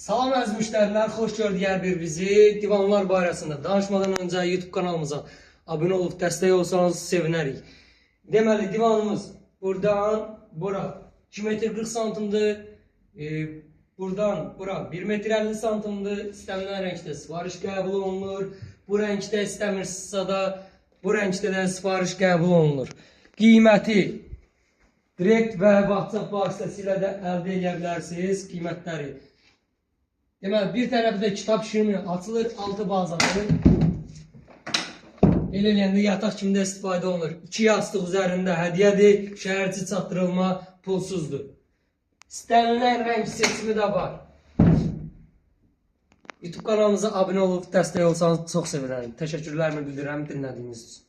Salam əziz müştərilər, xoş gördük hər birinizi. Divanlar barəsində danışmadan öncə YouTube kanalımıza abunə olub dəstək olsanız sevinərik. Deməli divanımız buradan bura 2 metr 40 santimdir. Buradan bura 1 metr 50 santimdir. İstənilən rəngdə sifariş qəbul olunur. Bu rəngdə istəmirsinizsə də bu rəngdə də sifariş qəbul olunur. Qiyməti direkt və WhatsApp vasitəsilə də əldə edə bilərsiniz qiymətləri. Deməli, bir tərəfi də kitab kimi açılır, altı bazalı. Belə eləyəndə yataq kimi də istifadə olunur. İki yastıq üzərində hədiyyədir, şəhərçi çatdırılma pulsuzdur. İstənilən rəng seçimi də var. YouTube kanalımıza abunə olub dəstək olsanız çox sevinərəm. Təşəkkürlərimi bildirirəm dinlədiyiniz üçün.